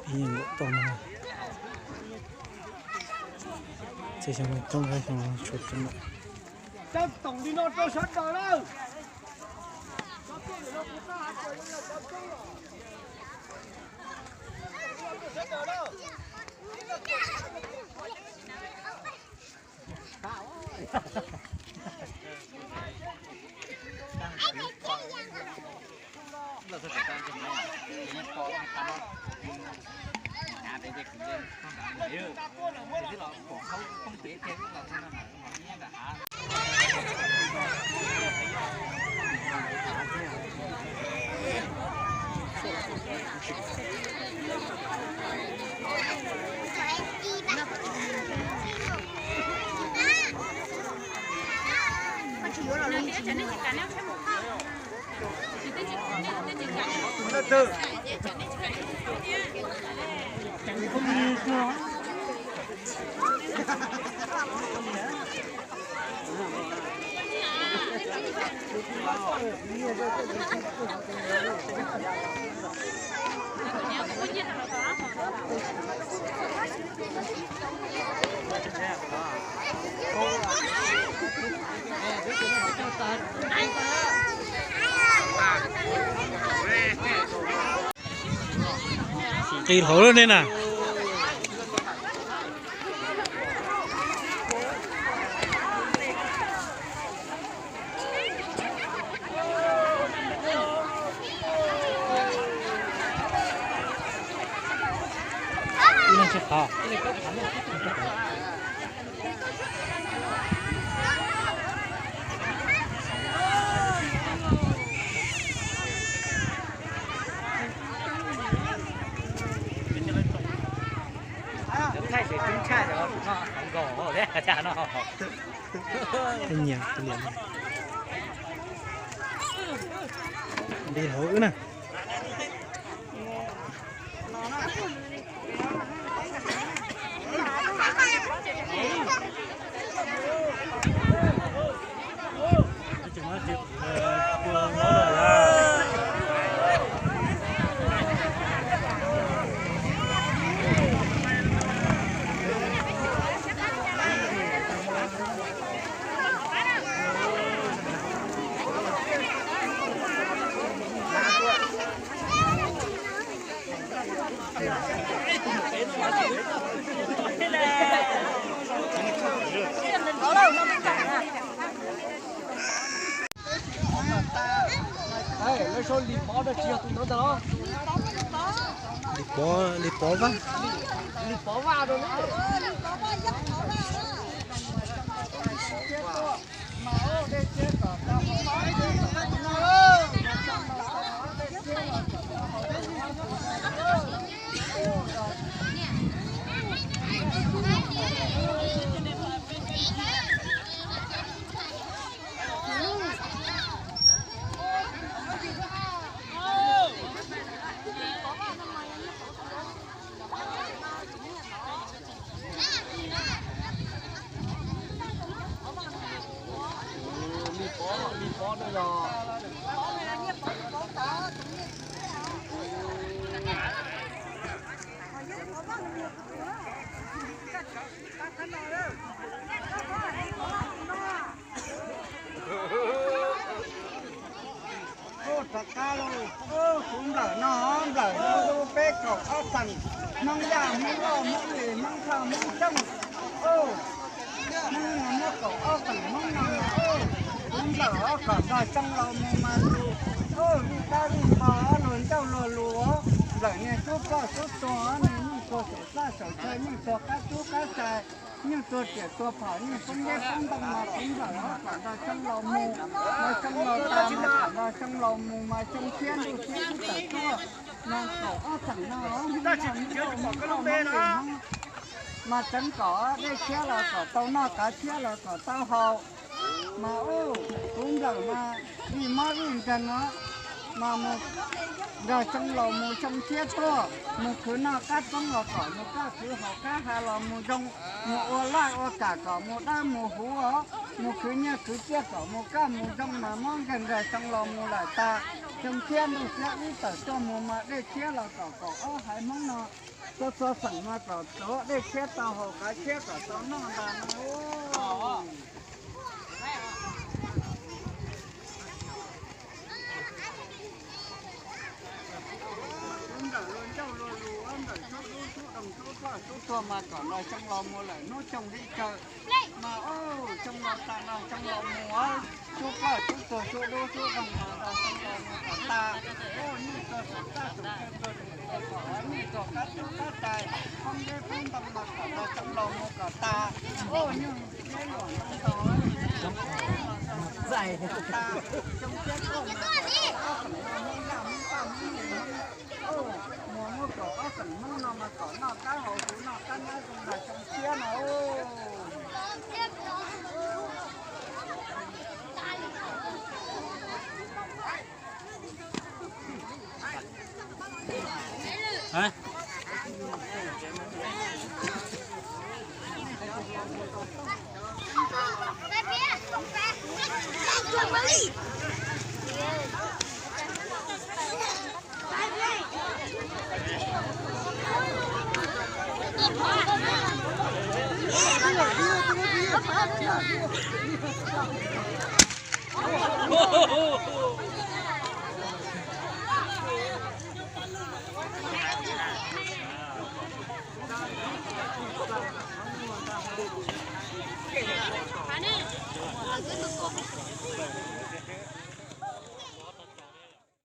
Pib nkaum toj no, ces xyoo coob xyoo tshuav tsis muaj. Tsob toom li no rau sawv daws na. Nqis hauv lawm ne na. Thaij tsis tseeb tshaj cov no, nkaus thiab cas no. Nyiam liam. Nqis hauv wb na. Lawv sau Lis Pov dab tsi yog tus ntawd ntag los? Lis Pov, Lis Pov Vaj. Lis Pov Vaj rau na. Rov qab los, kuv nplawm no, nplawm no peb kaum ob xeem, Hmoob Yaj, Hmoob Lauj, Hmoob Lis, Hmoob Thoj, Hmoob Xyooj. Hmoob no muab kaum ob xeem Hmoob no, kuv nplawm ob kom nrog Xyooj Lauj mus mas tus, vij tab vij npog luag ncauj luag lus, nplawm niag tub ploj tub tuag, niag yeej tuag saum txaj saum chaw, yeej tuag qab tub qab xais, yeej tuag riam tuag phom, yeej poob ntiab poob ntoo mas kuv nplawm ob kom nrog Xyooj Lauj mus, mas Xyooj Lauj tag mas kom nrog Xyooj Lauj mus mas Xyooj thiab Ntuj thiab Tub Tawm Tuaj, mas kaum ob xeem no, mas tseev kom dej tshiab los kom tau noj, kav tshiab los kom tau haus. Mas ub, kuv nplawm mas vij mob vij nkeeg os. Mas mus nrog xyoo laus mus xyoo tshiab tuaj, mus khwv noj qab roob los kom mus kaj, khwv haus qab ha los mus zoo, mus ua laj ua kam kom mus dawb mus huv os, mus khwv nyiaj khwv txiaj kom mus kaj mus zoo mas muab nkaig nkaig xyoo laus mus lawm tas. Xyoo tshiab ntuj xiab ib tawm tuaj mus mas dej tshiab los kom kaum ob haiv Hmoob no txhua txhua xeem mas kom txog dej tshiab tau haus, qav tshiab kom tau noj ntag no. Ntawm luag ncauj luag lus, ntawm sub dub sub doog sub plaj sub tuag mas kom nrog xyoo laus mus lawm hnub xyoo li kaw. Mas xyoo laus tas nrog xyoo laus mus, sub plaj sub tuag sub dub sub doog mas nrog xyoo laus mus kom tas. Ua nyuj txog saum txaj saum chaw txog saum tsev kom ua nyuj txog qab tub qab tais, poob deb poob ntoo mas kom nrog xyoo laus mus kom tas. Ua nyuj deb luam ntoo ntau kom tas. Xyoo tshiab tuaj mas kom tau ob xeem no Hmoob Yaj Hmoob Paj Hmoob Lis Hmoob, mus muab kom ob xeem Hmoob no mas kom noj qab haus huv noj qab nyob zoo nrog xyoo tshiab no.